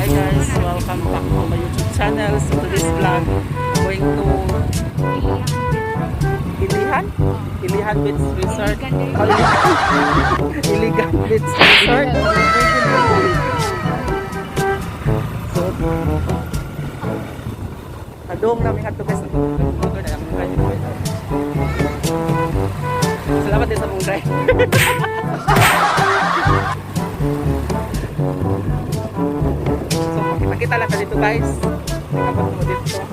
Hi guys, welcome back to my YouTube channel. So today's vlog, going to Ilihan? Ilihan Beach Resort. Iligan Beach Resort. So, adong namin ato, guys. Nag-motor na lang. Salamat din sa mong drive. So, makita-kita lang ta dito, guys. Kapag mo dito.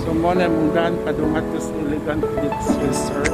So mo na mong daan padungat to sa Iligan Beach Resort.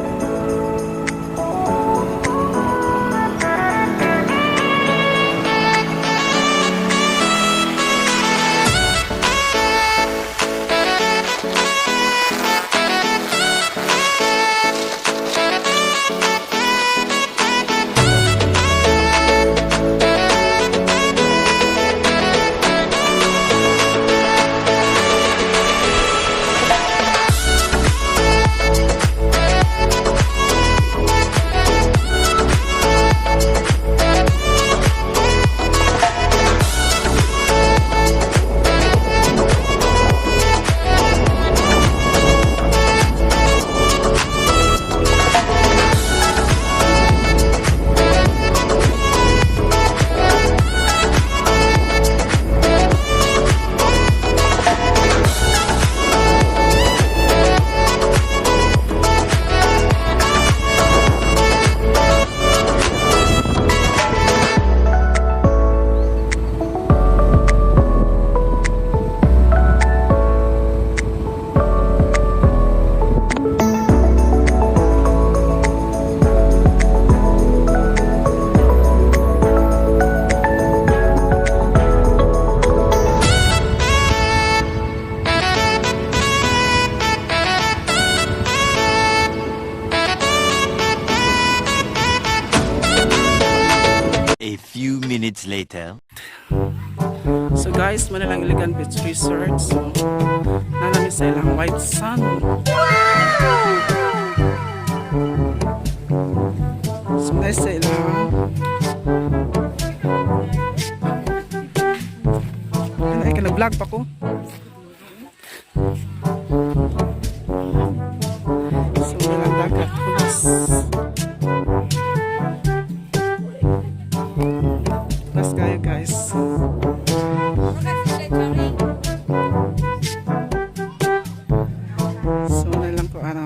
A few minutes later. So guys, mao na lang Iligan Beach Resort. So, naa nami sa ilang white sand. So nice sa ilang. Ano ay ka nag-vlog pa ko? So mao lang dagat. Hulas. Hulas kayo, guys. So na lang ko ano.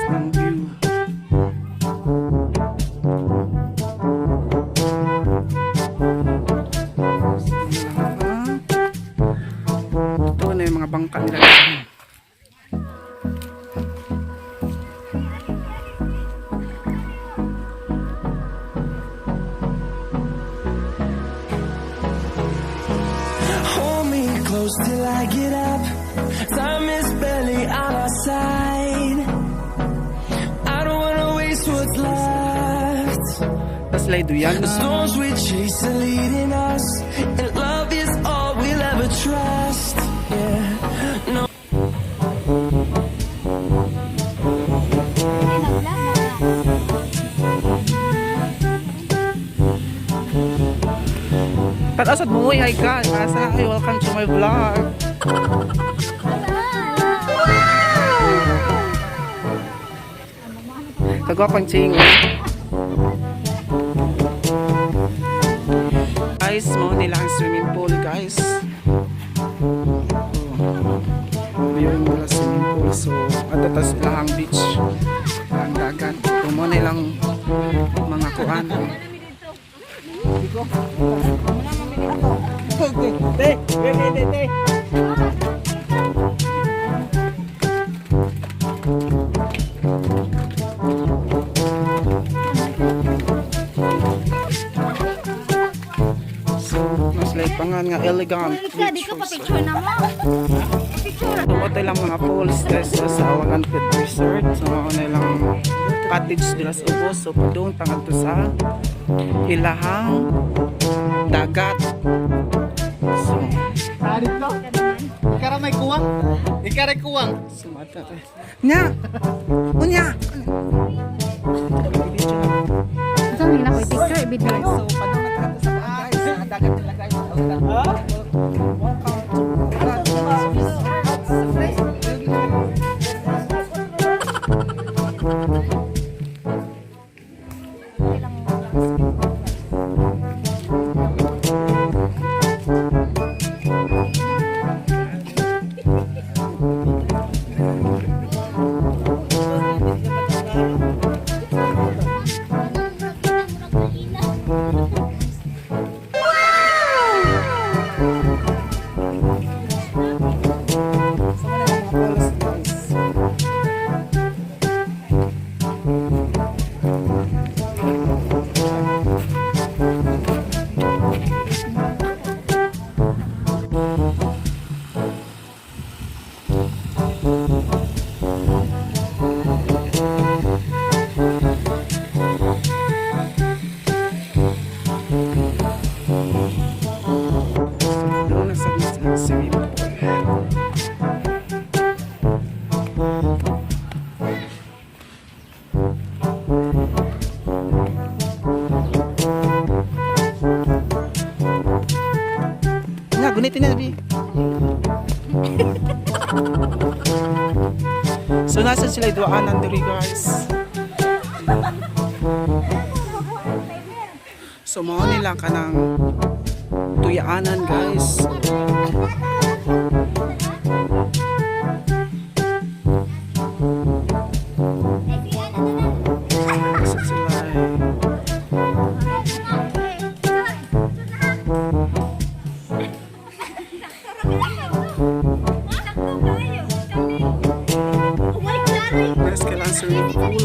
Ang view. So, na lang, ah. Ito na yung mga bangka nila. Hold me close till I get up. Time is barely on our side. I don't wanna waste what's left. Tapos lay duyan. The storms we chase are leading us, and love is all we'll ever trust. Yeah, no. Tatasad mo, uy, hi guys. Asa na kayo? Welcome to my vlog. Kagwapang ching. Guys, mo nila ang swimming pool, guys. Oh. Yung nila swimming pool. So, ato tas ilahang beach. Mo na ilang mga kuan. Te, te, te, te. So, mas like pangan nga Elegant Di Beach ka Resort. pa-picture na mo. Picture. Tungod ilang mga pools guys sa Awangan Pet Resort. So mao na ilang cottage dira sa ubos. So padung tangadto sa ilahang dagat. So, Dito. Ikara may kuwang. Ikara kuwang. sumata tayo. Nya! Unya! Asa man na ko picture i-video. So, padung na tangadto sa guys, sa dagat nila guys. Welcome to Awangan Beach Resort. So, wala lang mga pools guys. Doon na sa swimming pool. Na, gunitin na, Bi. So, nasa sila duaanan diri guys. So, mao nila kanang tuyaanan guys. So, sila guys, kailangan swimming pool.